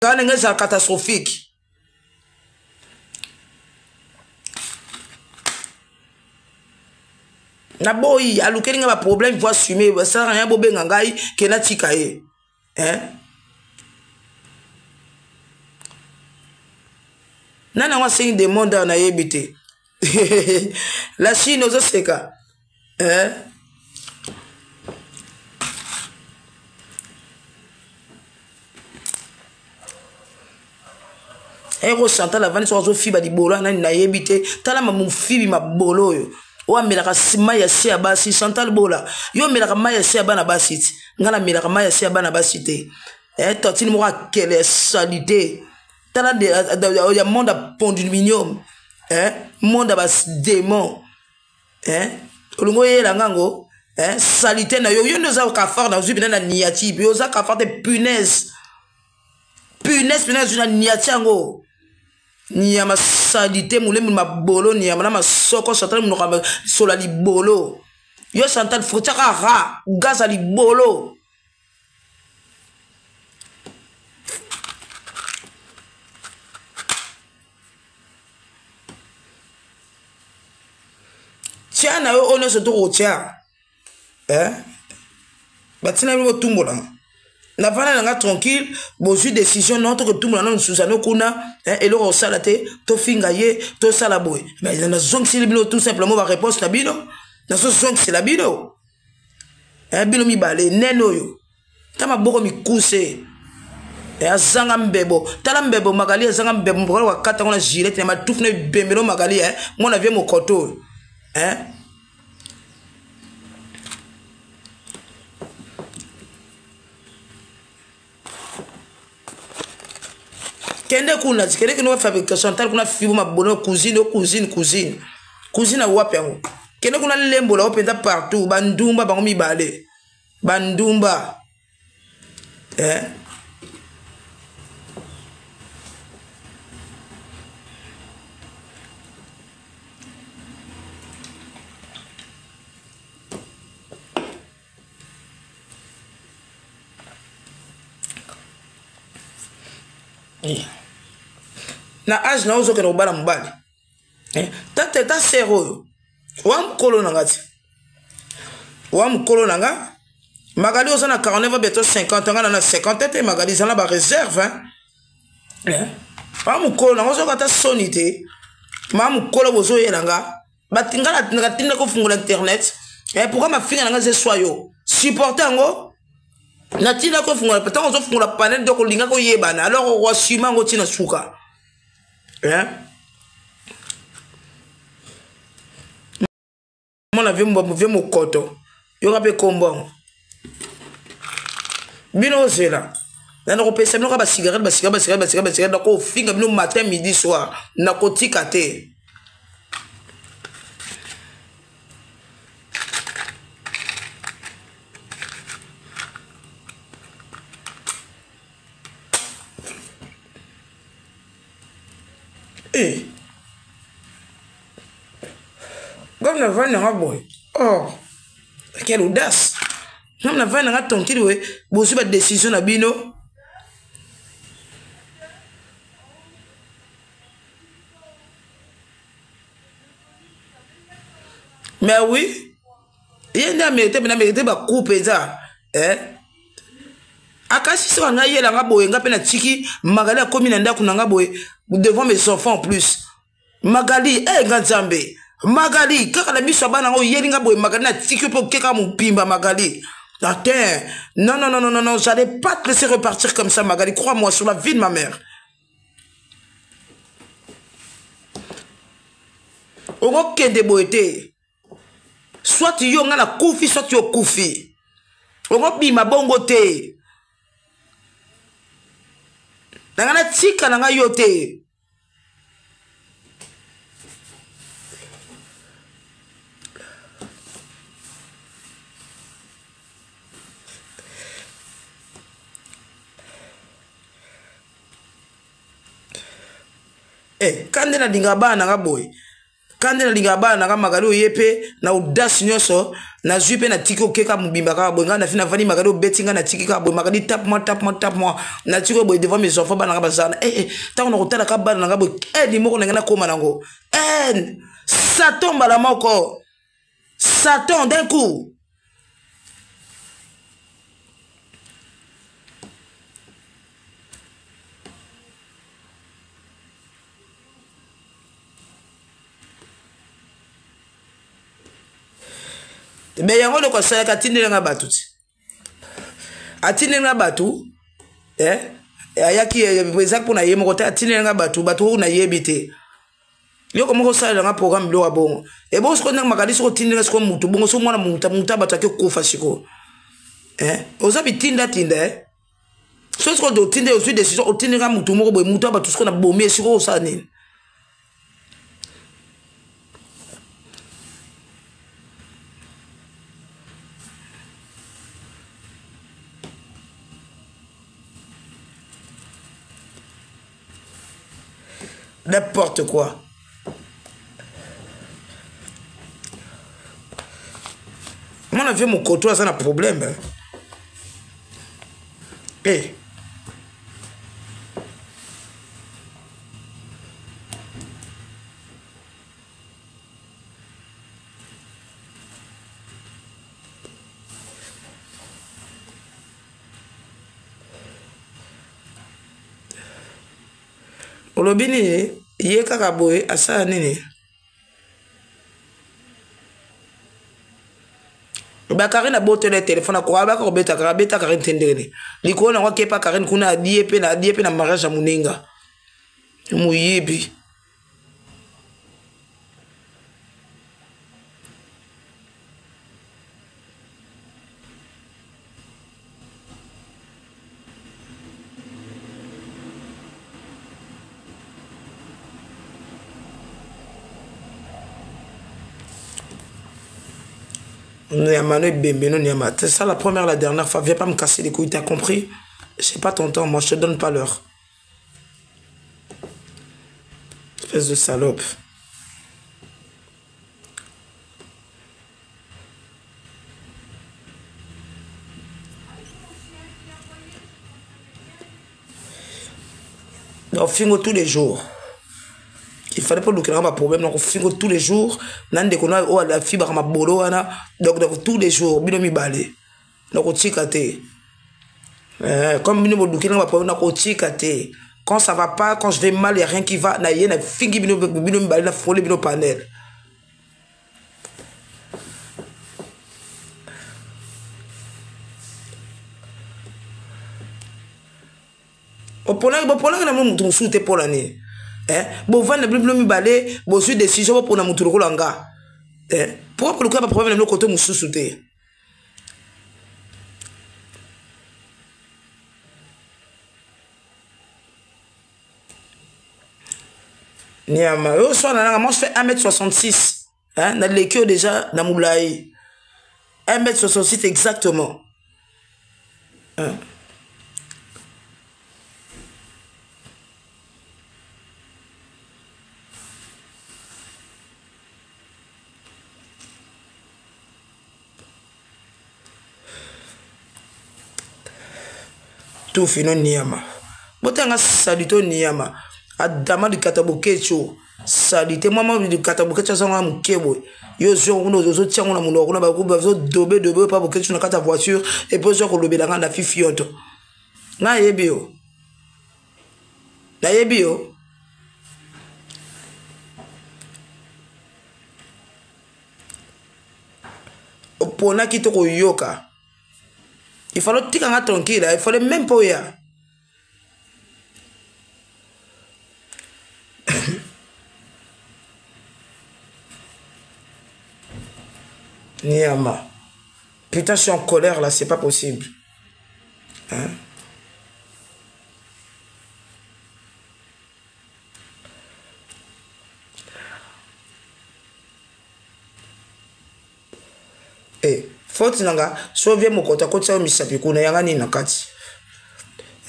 Wana ndenge ezala catastrophique. Naboyi alukeli ngai baproblème, vo assume basalaka ya bobenga ngai ke natika ye, eh? Nani yango asengi demande awa nayebi te. La Chine ozoseka, eh? Ero Chantal avandi soki azofiba libolo ya nani nayebi te. Tala mofibi mabolo oyo oyo amelaka mai ya se ya basi. Chantal Bola, yo omelaka mai ya se ya bana basi ti ngai namelaka mai ya se ya bana basi te. Eh, tantine moko akele ya salite. Tala ya monde ya ponduminium, eh, monde ya bademon, eh, olingi oyela ngango, eh, salite na yo. Yo nde oza kafar, nazwi mpena na niati. Yo oza kafar te, punaise, punaise mpena nazwi na niati yango. Nyama salite, molemi mabolo, nyama na masoko. Chantal monoko sola libolo. Yo Chantal fotiaka ra gaza libolo. Tia na yo oyo nyonso tokotia, eh? Batina bino botumbola. Navanda na nga tranquille, bozwi décision non, tokotumbola nano Suzano kuna, eh, eloko kosala te, tofinga ye, tosala boye. Mais nazongiseli bino tout simplement baréponse na bino, nazozongisela bino, eh, bino mibale nene oyo ta maboko mikuse, eh, azanga mbebo. Tala mbebo Magali azanga mbebo mokolo wakata ngo na gilete na matufu na ebembelo Magali, eh, mwana vie mokoto oyo, eh? Kende kuna, kende kende bafabrika Chantal kuna fibo mabono cousine o cousine cousine cousine awapi yango. Kende kuna lembola o mpenza partout bandumba bango mibale bandumba, eh? Na age na ozokende kobala mobali, eh? Tata ta ser oyo wa mokolo na nga ti wa mokolo na nga Magali oza na 49 ans, bientôt 50. Nga na na 50 te. Magali eza na bareserve, hein? Eh? Wa mokolo na nga ozoka ata soni te. Ma mokolo bozoyela nga nga natinda kofungola internet, eh, pourquoi mafinga na nga eza eswa yo supporte yango? Natinda kofungola ntango ozofungola panel, donc olinga koyebana, alors okoassume yango ntina suka, eh? Mwana vie mokoto, yoka mpe kombo yango. Bino ozela na nakopesa bino kaka basigarete, basigarete, basigarete, basigarete, basigarete. Nakofinga bino matin, midi, soir, nakotika te. Eh. Comme navandi nanga boye, oh, quelle audace! Ngam navandi nanga tranquille, we bozwi badécision na bino. Mais oui, ye nde amérite mpena, amérite bacoup mpenza, eh? Akasi soki ngai yela nga boye, nga mpe natiki Magali akomi na ndako na nga boye devant mes enfants en plus. Magali, eh, nga Nzambe! Magali kaka na miso ya bana yango oyeli nga boye. Magali, natiki yo mpe okeka mobimba. Magali, attends, non, non, non, non, non, j'allais pas te laisser repartir comme ça. Magali, crois-moi sur la vie de ma mère, okokende boye te. Soit yo nga nakufi, soit yo okufi, okobima bongo te. Na nga natika na ngai yo te. Eh, ka nde nalingaka bana na nga boye. Ka nde nalingaka bana nanga Magali, oye mpe na audace nyonso, nazwi mpe natiki okeka mobimba kaka boye. Ngai nafi navandi, Magali obeti ngai, natiki kaka boye. Magali, tape moi, tape moi, tape moi, natiki boye devant mes enfants. Bana nanga bazala na ntango nakotala ka bana nanga boye, haine moko ndenge nakóma nango, haine Satan mbala moko, Satan d'un coup. Me yango eloko asalaki, atindeli nga bato ti, atindeli nga bato, eh? Ayaki ezaki mpo na ye moko te, atindeli nga bato, bato oyo nayebi te. Yoko moko osalela nga programme biloko ya bongo. Ebongo sikoyo ndenge Makali soki otindeli nga sikoyo motu bongo, soki mwana motu motu ya bato ake kokufa sikoyo, eh? Oza bitindatinda, eh? Soki sikoyo otindi, ozwi décision, otindi nga motu moko boye, motu ya bato sikoyo na bomi ye, sikoyo osala nini? N'importe quoi. Mwana vie mokoto aza na problème. Eh. Olobi nini? Ye kaka boye asala nini? Bakarine abotela ye telefone, akoka baka kobeta kaka, abeta Karine te. Ndenge nini likolo nango akepa Karine kuna, adie mpe na adie mpe na mariage ya moninga, moyibi. Nyama no ebembe no nyama. C'est ça la première, la dernière fois. Viens pas me casser les couilles, t'as compris? C'est pas ton temps, moi je te donne pas l'heure. Espèce de salope. Donc fingo tous les jours, il fallait pas lukelanga baproblème. Donc fingo tous les jours na ndeko na oyo afibaka mabolo wana. Donc tous les jours bino mibale, nakotika te. Comme bino bolukelanga baproblème, nakotika te. Quand ça va pas, quand je vais mal, y a rien qui va, na ye na fingi bino, bino mibale, na frole bino panel. Oponaki, boponaki na motu mosusu te. Mpo na nini, eh? Bovanda bino, bino mibale bozwi décision, bopona motu lokola nga, eh? Pourquoi koluka baproblème na bino kote mosusu te? Nyama oyo swana nanga. Moi je fais 1m66, hein? Naleki oyo déjà na molai, 1m66 exactement, hein? Tufi no niama, botanga salite niyama. Adama likata bokeco salite, mama likata bokeco azanga moke boye. Yo ozwi yango kuna, ozotia yango na monoko kuna, bazodobe dobe pa bokeco na kati ya voiture, epuis ozwa kolobela ngai na fifi yoto. Nayebi yo, nayebi yo. Oponaki to koyoka, il fallait otika nga tranquille, il fallait même pas oya. Niama. Putain, je suis en colère là, c'est pas possible. Hein? Eh, faute na nga so vie mokoto akotisa yo misapi kuna, yanga nini na kati?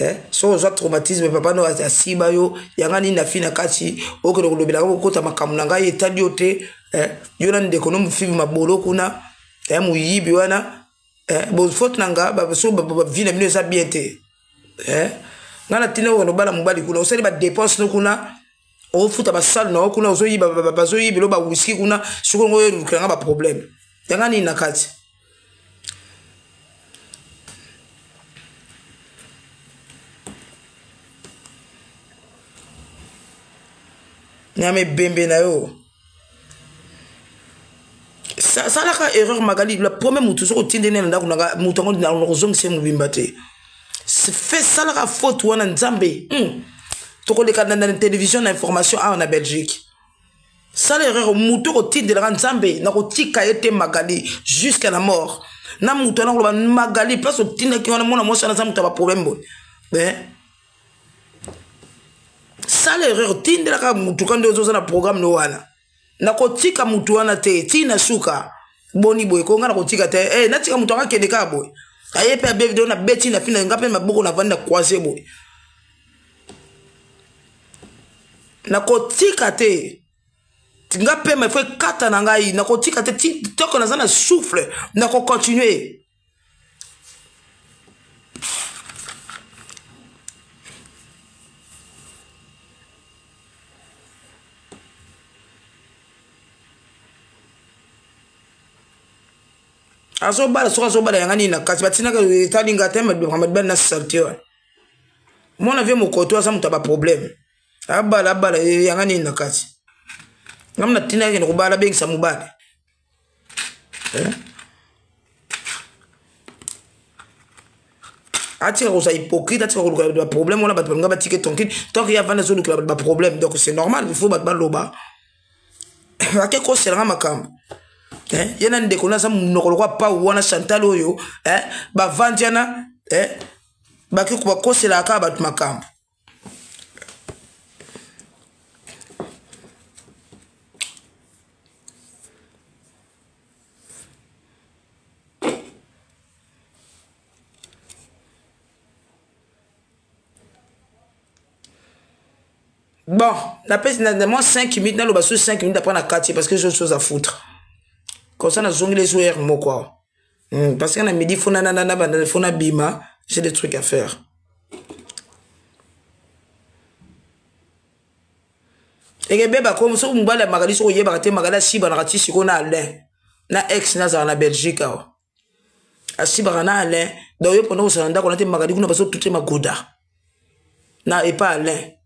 Eh, soki ozwa traumatisme papa no asiba yo yanga nini na fi na kati okende kolobelaka kokota makambo na ngai etali yo te eh, yo na ndeko no mofibi mabolo kuna eh, moyibi wana eh, bofaute na nga so bavi na bino eza bien te eh, ngai natina okende obala mobali kuna osali badepense no kuna ofuta basale na yo kuna ozoyiba bazoyibelo bawiski kuna sikoyo ngo oyolukela nga baproblème yanga nini na kati nyama ebembe na yo salaka erreur magali la première motu soki otindeli na ndako nanga motu yango nakozongisa ye mobimba te fe salaka faute wana nzambe hmm. tokoleka na télévision na information awa na belgique sala erreur motu okotindelaka nzambe nakotika ye te magali jusqu'à la mort na motu wana koloba magali place otindaki wana mwana mwasi wana aza moto ya baproblème boye eh? sala erreur tindelaka motu ka nde ozoza na programme no wana nakotika motu wana te ti na suka boni boye ko nga nakotika te hey, eh, natika motu anga akende kaka boye aye mpe abe video nabeti na fina nga mpe maboko navandi na croise boye nakotika te nga pema ifo ekata na ngai nakotika te toko naza na souffle nakocontinue azobala soki azobala yanga nini na kati batinaka etali nga te mabali na salite wana mwana vie mokoto aza moto ya baproblème abala abala yanga nini na kati ngam na tina kende kobala abengisa mobali eh? atika kozala hypocrite atika koluka bato baproblème wana bato balinga batike tranquille tant que ye avandi azolukela bato baproblème donc c'est normal il faut bato baloba ake koselanga makambo eh? ye na ndeko naza monoko lokwa pau wana chantal oyo eh? bavandi wana eh? bake bakoselaka kaka bato makambo Bon, napesi na moi 5 minutes naloba so 5 minutes après na kati parce que j'ai autre chose à foutre. Comme ça nazongi les heures moko awa. Parce que na midi faut na na na na faut na bima, j'ai des trucs à faire. Ekebeba ko soki mobali ya Magali soki oyebaka te Magali asibanaka ti sikoyo na Alain na ex nazala na Belgique awa. Asibaka na Alain donc yo mpona kosala ndako na te Magali kuna bazotute magoda na epa Alain.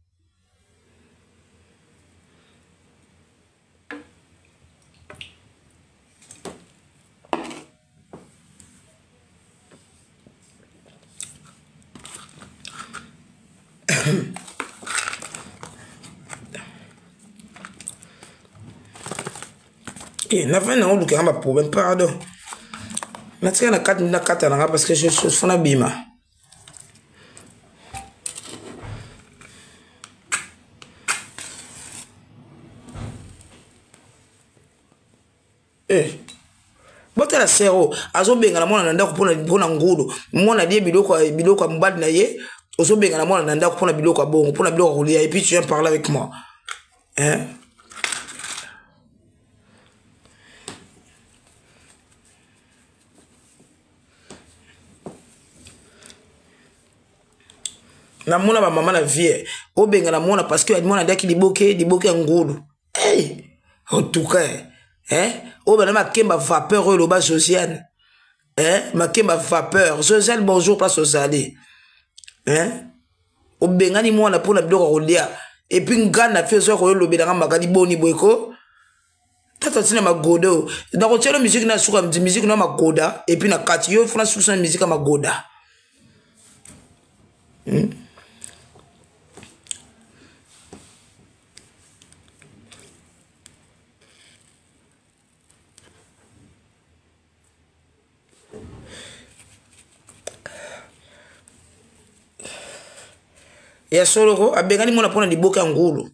Eh, nafandi nango olukanga baproblème pardon natika na kati nakata nanga parce que je fo nabima Eh. botala sero azobengana mwana na ndako mpona ngulu mwana alie biloko biloko ya mobali na ye ozobengana mwana na ndako mpona biloko ya bongo mpona biloko ya kolia et puis tu viens parler avec moi hein? Namona bamama na vie obengana mwana parce que mwana aliaki liboke liboke ya ngulu hey! En tout cas eh? Oyo bana makemba vapeur oyo eloba Josiane eh? Makemba vapeur Josiane, bonjour, place ozali eh? Obengani mwana mpona biloko ya kolia epuis nga na fi ozoya koyolobelanga makali boni boye ko tata ntina magoda oyo nakotiela miziki na suka miziki na magoda epuis na kati yo fona sukusa na miziki ya magoda? Ya solo ko abengani mwana mpona liboka ya ngulu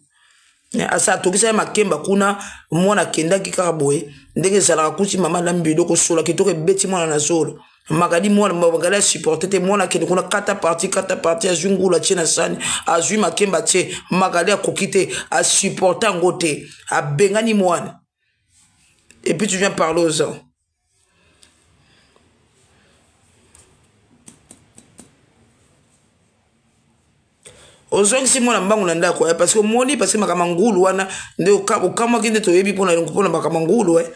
asa atokisa ye makemba kuna mwana akendaki kaka boye ndenge ezalaka kuti mama alambi biloko sola kitoko ebeti mwana na zolo. Magali mwana Magali asupporte te, mwana akende kuna kata parti kata parti, azwi ngulu atie na sani, azwi makemba atie. Magali akoki te, asupporte yango te, abengani mwana. Et puis tu viens parler aux gens. Ozongisi mwana mbangu na ndako eh, parce que omoni, parce que makambo ngulu wana nde okamwaki nde toyebi mpona makambo ngulu eh.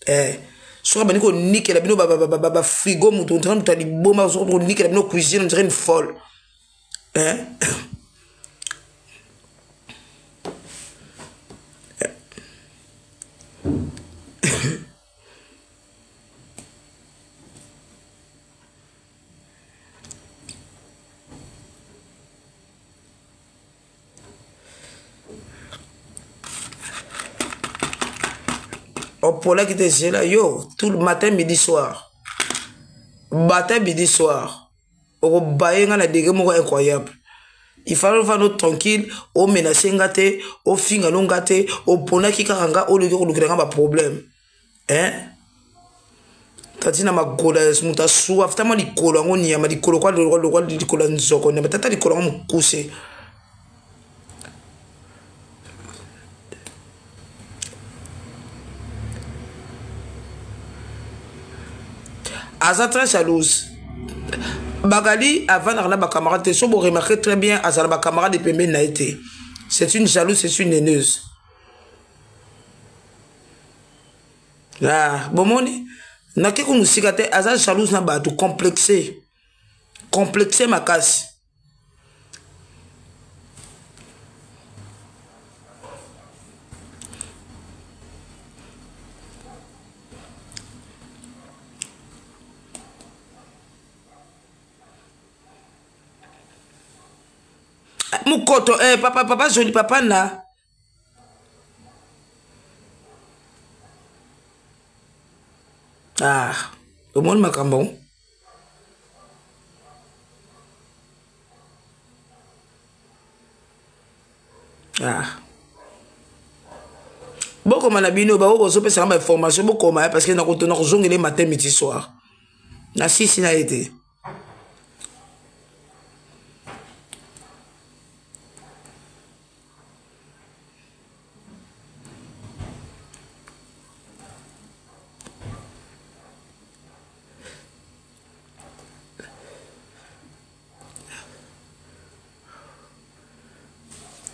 Eh. Soki abandi konikela bino bafrigo, moto ondira moto ya liboma, soki konikela bino cuisine, on dirait une folle, eh? Opolaki te, zela yo tout le matin, midi, soir, matin, midi, soir, okobaye nga na degré moko incroyable. Il fallait ovanda tranquille, omenace nga te, ofinga no nga te, oponaki kaka nga, oluki kolukela nga baproblème, hein? Tati na makolo ya moto asuwa tama likolo yango nyama likolo kwa lokwa likolo ya nzoko nyama tata likolo yango mokuse. Aza très jalouse. Bagali avandaka na bacamarade te. So boremarque très bien, azala bacamarade pembeni na ye te. C'est une jalouse, c'est une haineuse. Ah, bomoni nake ku mosika te, aza jalouse na bato, complexe, complexe makasi. Mokoto eh, papa, papa joli, papa na ah, omoni makambo. Ah, bokoma na bino bango bozopesanga bainformation, bokoma parce que nakozongela matin, midi, soir, na sisi na ye te.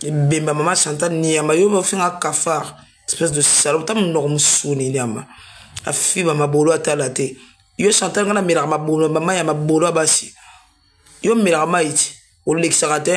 Ebemba mama Chantal niyama, yo bafinga cafard, espèce de salope, ta monoko mosuni nyama, afiba mabolo atala te. Yo Chantal, nga namelaka mabolo, mama ya mabolo ya basi, yo omelaka mai ti olekisaka te.